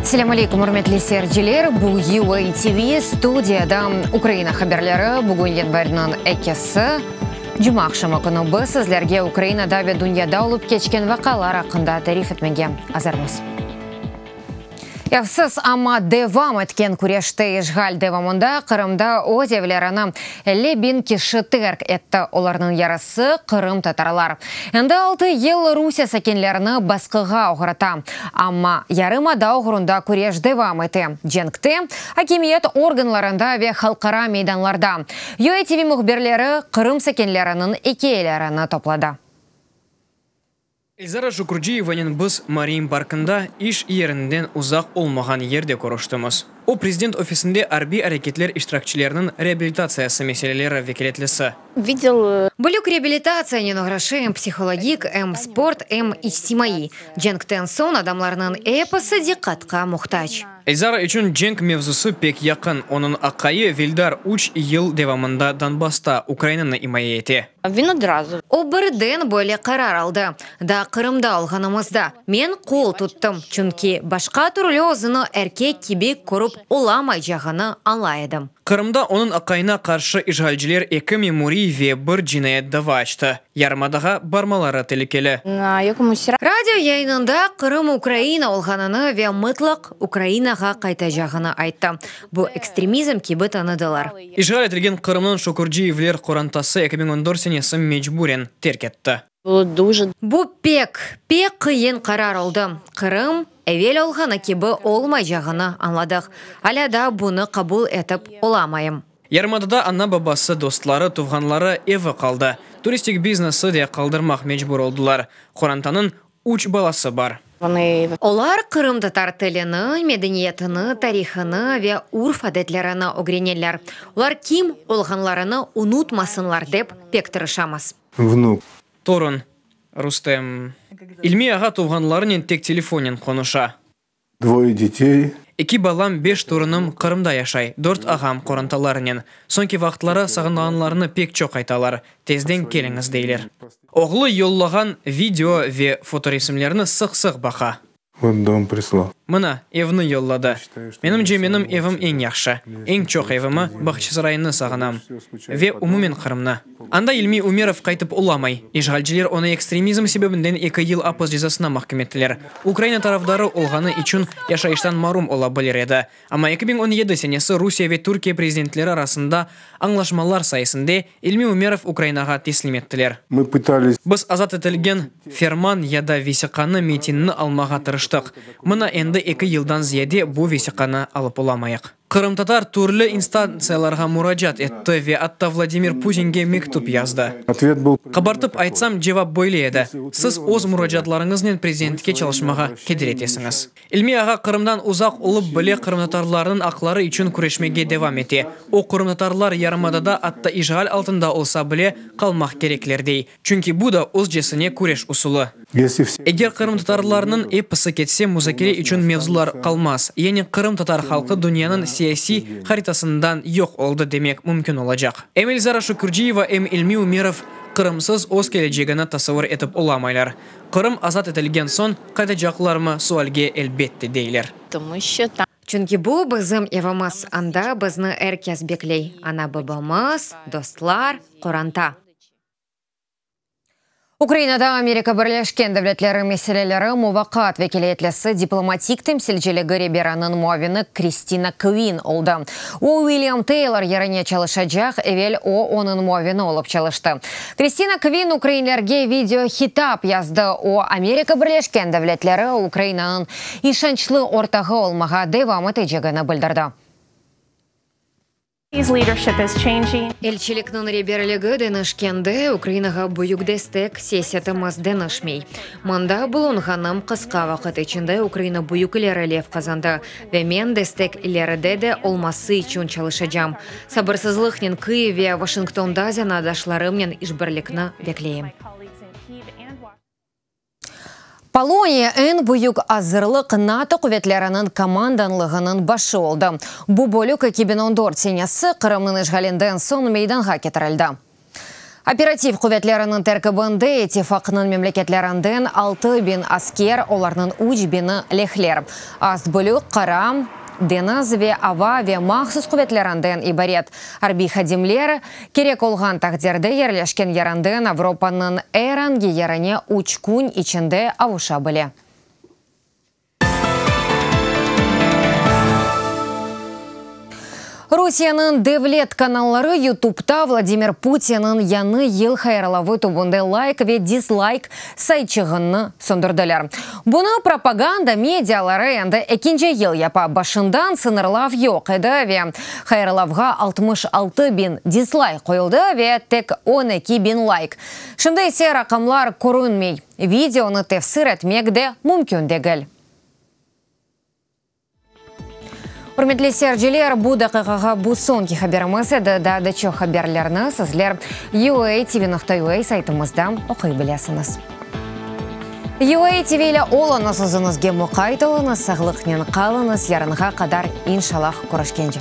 Selâm aleykum, ürmetli seyirciler! Bu UA TV, studiyada Ukraina haberleri. Bugün yanvarniñ ekisi, cumaaqşamı künü. Biz sizlerge Ukrainada ve dünyada olıp keçken vaqialar aqqında tarif etmege azırmız. Evsiz, amma devam etken küreşte işğal devamında Qırımda öz evlerini 50 biñ kişi terk etti, olarnıñ yarısı, qırımtatarlar. Endi altı yıl Rusiye sakinlerini basqığa oğrata. Amma yarımada oğrunda küreş devam ete, cenkte, akimiyet organlarında ve halqara meydanlarda. UATV mühbirleri Qırım sakinleriniñ ikâyelerini topladı. Elzara Şukurciyevanen biz Mariin parkında, iş yerinden uzaq olmağan yerde körüştimiz. O, Prezident ofisinde arbiy areketler iştirakçileriniñ reabilitatsiyası meseleleri vekâletlisi. Bölük reabilitatsiyanen oğraşa, em psihologik, em sport, em içtimaiy. Cenkten soñ adamlarnıñ episi diqqatqa muhtac. Elzara içün cenk mevzusı pek yaqın. Onıñ aqayı Vildar üç yıl devamında Donbassta Ukrainanı imaye ete. O birden böyle qarar aldı. Daa Qırımda olğanımızda men qol tuttım, çünki başqa türlü özüni erkek kibi körip olamaycağını añlay edim. Qırımda onıñ aqayına qarşı işğalciler eki memuriy ve bir cinayet dava açtı. Yarımadağa barmaları telükeli. Radio yayınında Qırım Ukraina olğanını ve mıtlaq Ukrainağa qaytacağını ayttı. Bu ekstremizm kibi tanıdılar. İşğal etilgen Qırımnıñ Şukurciyevler qorantası 2014 senesi mecburen terk etti. Bu pek, pek qıyın qarar oldı. Qırım, evel olğanı kibi olmaycağını añladıq. Alâ daa bunı qabul etip olamayım. Yarımadada ana-babası, dostları, tuvğanları, evi qaldı. Turistik biznesi de qaldırmaq mecbur oldılar. Qorantanıñ üç balası bar. Olar qırımtatar tilini, medeniyetini, tarihını ve urf-adetlerini ögreneler. Olar kim olğanlarını unutmasınlar dep pek tırışamız. Vnuk. Torun, Rustem. İlmi ağa tuvğanlarınen tek telefonen qonuşa. Dvoye detey. Eki balam, beş torunım Qırımda yaşay, dört ağam qorantalarınen. Soñki vaqıtları sağınğanlarını pek çoq aytalar, tezden keliñiz deyler. Oğlu yollağan video ve fotoresimlerni sıq-sıq baqa. Vot dom prislal. Mına, evni yolladı. Menimce, menim evim eñ yahşı. Eñ çoq evimi, Bağçasaraynı sağınam. Ve umumen Qırımnı. Anda İlmi Umerov qaytıp olamay. İşğalciler onı ekstremizm sebebinden eki yıl apis cezasına mahküm ettiler. Ukraina tarafdarı olğanı içün yaşayıştan marum ola bilir edi. Amma 2017 senesi Rusiye ve Türkiye prezidentleri arasında añlaşmalar sayesinde İlmi Umerov Ukrainağa teslim ettiler. Biz azat etilgen ferman ya da vesiqanı metinini almağa tırıştıq. Mına endi eki yıldan ziyade bu vesiqanı alıp olamayıq. Qırımtatar türlü instantsiyalarğa muracaat etti ve atta Vladimir Putinge mektüp yazdı. Qabartıp aytsam, cevap böyle edi, Siz öz muracaatlarıñıznen prezidentke çalışmağa keder etesiñiz. İlmi ağa Qırımdan uzaq olıp bile qırımtatarlarnıñ aqları içün küreşmege devam ete. O, qırımtatarlar yarımadada atta işğal altında olsa bile qalmaq kerekler, dey. Çünki bu da özcesine küreş usulı. Eger qırımtatarlarnıñ episi ketse, muzakere içün mevzular qalmaz, yani qırımtatar halqı dünyanıñ siyasiy haritasından yoq oldı demek mümkün olacaq. Em Elzara Şükürciyeva, em İlmi Umerov Qırımsız öz kelecegini tasavur etip olamaylar. Qırım azat etilgen soñ qaytacaqlarmı sualge elbette deyler. Çünki bu bizim evimiz, anda bizni er kes bekley, ana-babamız, dostlar, qoranta. Ukrainada Amerika Birleşken Devletleri meseleleri muvaqqat vekâletlisi diplomatik temsilciligi reberiniñ muavini Kristina Kvin oldı. O, Uilyam Teylor yerine çalışacaq, evel o, onıñ muavini olıp çalıştı. Kristina Kvin ukrainlerge video hitap yazdı. O, Amerika Birleşken Devletleri Ukrainanıñ işançlı ortağı olmağa devam etecegini bildirdi. Elçilikniñ reberligi deñişkende, Ukrainağa büyük destek siyasetimiz deñişmey. Mında bulunğanım qısqa vaqıt içinde Ukraina büyük ilerilev qazandı ve men destek ileride de olması içün çalışacam. Sabırsızlıqnen Kyiv ve Washingtonda zenaatdaşlarımnen işbirlikni bekleyim. Poloniya eñ büyük azırlıq NATO quvetleriniñ komandanlığınıñ başı oldı. Bu bölük 2014 senesi Qırımnıñ işğalinden soñ meydanğa ketirildi. Operativ quvetleriniñ terkibinde ittifaqnıñ memleketlerinden 6000 asker, olarnıñ üç biñi lehler, ast bölük, qara, deñiz ve ava ve mahsus quvetlerinden ibaret. Arbiy hadimler, kerek olğan taqdirde yerleşken yerinden Avropanıñ er angi yerine üç kün içinde avuşa bile. Rusiyeniñ devlet kanalları YouTubeta Vladimir Putinniñ Yañı yıl hayırlavı tübünde layk ve dislayk sayçığını söndürdiler. Bunı propaganda mediaları endi ekinci yıl yapa, başından sıñırlav yoq edi ve hayırlavğa 66 biñ dislayk qoyuldı ve tek 12 biñ layk. Şimdi ise raqamlar körünmey. Videonı tefsir etmek de mümkün degil. Ürmetli seyirciler, bu daqiqağa bu soñki haberimiz edi. Daa da çoq haberlerni sizler UATV.UA saytımızda oquy bilesiñiz. UATV ile oluñız, özüñizge muqayt oluñız, sağlıqnen qalıñız, yarınğa qadar, inşallah, körüşkence.